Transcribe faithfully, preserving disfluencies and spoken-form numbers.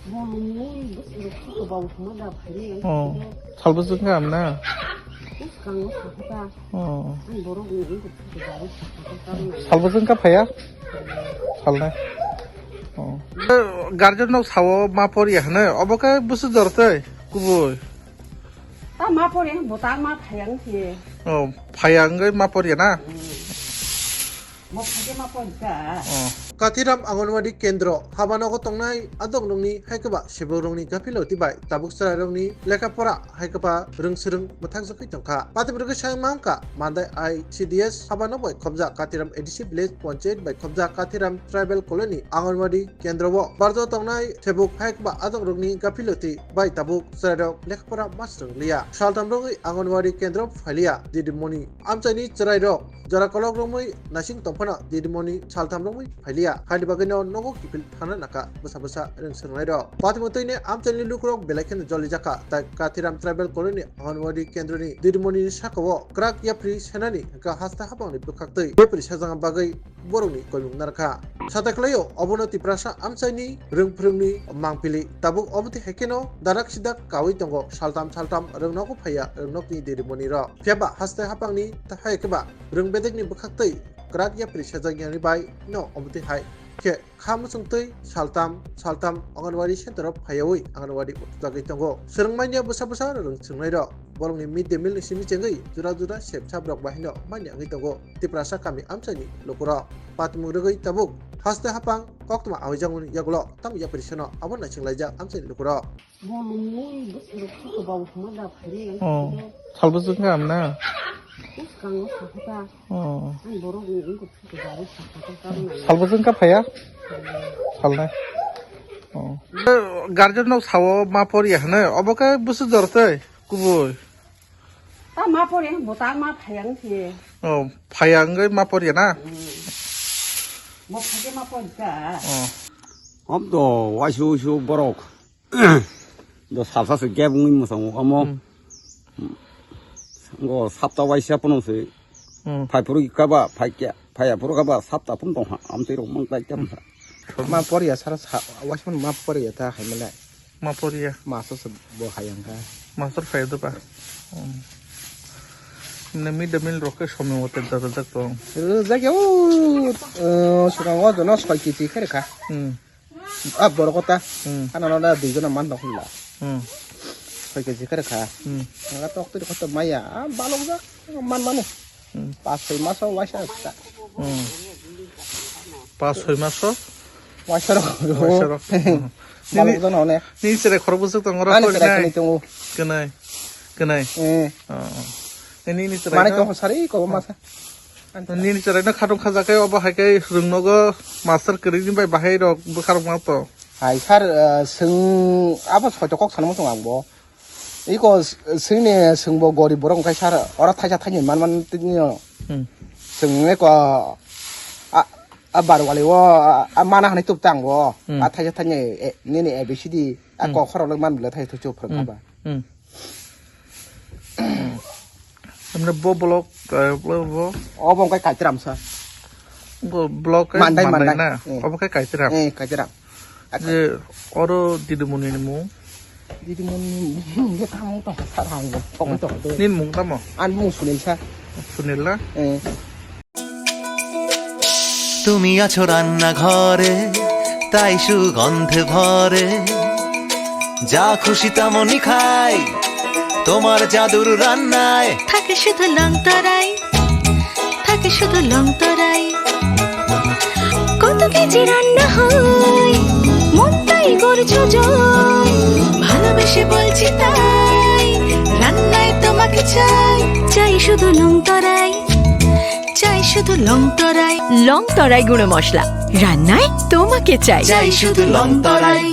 Bolongni bwswk rok suka bau hwnma da phai. Oh, salbo chwng kha amna? Bwskango sakha ta. Oh. Ang borok ni wngkha suka bau sakha ta tamna. Salbo chwng kha phaiya? Salnai. Oh. Guardian rok sao ma poriya hwnwi, obo khe bwswk jora tei kubui? Ta ma poriya hwn bo ta ma phaiya wng khe. Oh, phaiya wngwi ma poriya na? Hmm. Bo phai khe ma poriya. Oh. Kathiram Anganwadi Kendro habanogo tongnai adongrokni hai kwba sebukrokni gaphiloti bai tabuk chwrairokni lekha pora hai kwba rwng swrwng mwthangjakgwi tongkha. Patimrwgwi sayang ma wngkha Mandai I C D S habano bai khobjak Kathiram A D C village panchayat bai khobjak Kathiram tribal colony Anganwadi Kendro o barjo tongnai sebuk hai kwba adongrokni gaphiloti bai tabuk chwrairok lekha pora ma swrwng liya. Saltam rogwi Anganwadi Kendro phailiya didimoni amchaini chwrairok jora kolok romwi naising tongphano didimoni saltham romwi phailiya. Haini bagwino nogo kiphil thangna naka bwsa bwsa rwng swrwngnairok. Patimotwini amchaini lukurok belai kheno jolijakha, tai Kathiram Tribal Colony Anganwadi Kendroni didimoni sakao kwrak yapri senani hwnkha haste hapangni bwkhaktwi yapri sajangna bagwi borokni koimung narwkha. Satai khlaio obono Tiprasa amchaini rwng phrwngni mangpili tabuk obo twi hai kheno darak sidak kaui tongo, saltam saltam rwngnogo phaiya rwngnokni dirimonirok. Phiyaba haste hapangni hai kheba rwng bedekni bwkhaktwi kwrak yapri sajak yangni bai no omo twi hai khe kha muchungtwi saltam saltam Anganwadi center o phaiyaui Anganwadi utjagwi tongo. Swrwngmanya bwsa bwsa rwng swrwngnairok borokni mid day meal ni simi chengwi jura jura sep sap rok bahino manya wngwi tongo Tiprasa kami amchaini lukurok. Patimung rwgwi tabuk haste hapang koktwma awijak yagulo tamo yapri seno abo naisinglaijak amchaini lukurok. Bolongni bwswk rok suka bau hwnma da phai. Oh, salbo chwng kha amna? Bwskango sakha ta. Oh. Ang borok ni wngkha suka bau sakha ta tamna. Salbo chwng kha phaiya? Salnai. Oh. Guardian rok sao ma poriya hwnwi, obo khe bwswk jora tei kubui? Ta ma poriya, bo ta ma phaiya wng khe. Oh, phaiya wngwi ma poriya na? Hmm. Bo phai khe ma poriya. Oh. Om to waisu waisu borok. Do salsa se gap wngwi mwsang omo. Hmm. Ngo sapta waisa pono se. Hmm. Phai phuru kaba, phai kya, phai phuru kaba sapta pun tong ha. Am tei rok mang tai tam sa. Ma poriya sara sa, waisa pono ma poriya ta hai mala. Ma poriya. Ma so se bo hai ang ka. Master phai do ba. Hmm. Ne mid day meal rok ke somo wate da da tong. Ro ja ke o, eh, sukang o jono soi kg khe kha. Hmm. Ah, borok ta. Hmm. Ano no da dui jona man dok la. Hmm. Soi kg khe kha. Hmm. Nga tok tiri koto maya, ah, balok jak, man manu. Hmm. Pas soi maso waisa ta. Hmm. Pas soi maso? Waisa rok. Waisa rok. Hmm. Balok jona one. Ni sere khorok busuk tong ora. Ani sere kini tongo. Kenai. Kenai. Eh. Oh. Ini ni sere. Mane to sari ko masa. Nini chwraino khatung khajakhe obo hai khe rwngnogo master kwrwini bai bahai rok bwkha rok ma to. Hai sir, ah, swng abo soito kok sanamo chwng ang bo. Iko s-, swngni swngbo gorib borok wngkha sir, oro thaisa thaini man man tini. Hmm. Swng eko a, a barwali o, a, a mana hanai tubta ang bo. Hmm. A thaisa thaini, e, nini A B C D, a Hmm. kok khorok man bwle thaisa thuchu phwrwng Hmm. kha ba. Hmm. Tamne bo block, eh, bo, bo. Obo wngkha Kaitram sa. Bo block khe Mandai, Mandai Mandai. Na? Eh. Obo khe Kaitram. Eh, Kaitram. Je oro Didimoni ni mung. Didimoni ni mung khe tamo to sa rang bo. Tong to do. Nin mung tamo? An mung Sunil sa. Sunil na? Eh. তুমি আছো রান্নাঘরে, তাই সুগন্ধে ভরে। যা খুশি তেমনই খাই, তোমার জাদুর রান্নায়। থাকে শুধু লং তরাই, থাকে শুধু লং তরাই। কত কেজি রান্না হয়, মনটাই করছো জয়। ভালোবেসে বলছি তাই, রান্নায় তোমাকে চাই। চাই শুধু লং তরাই। চাই শুধু লং তরাই। লং তরাই গুঁড়ো মশলা, রান্নায় তোমাকে চাই। চাই শুধু লং তরাই।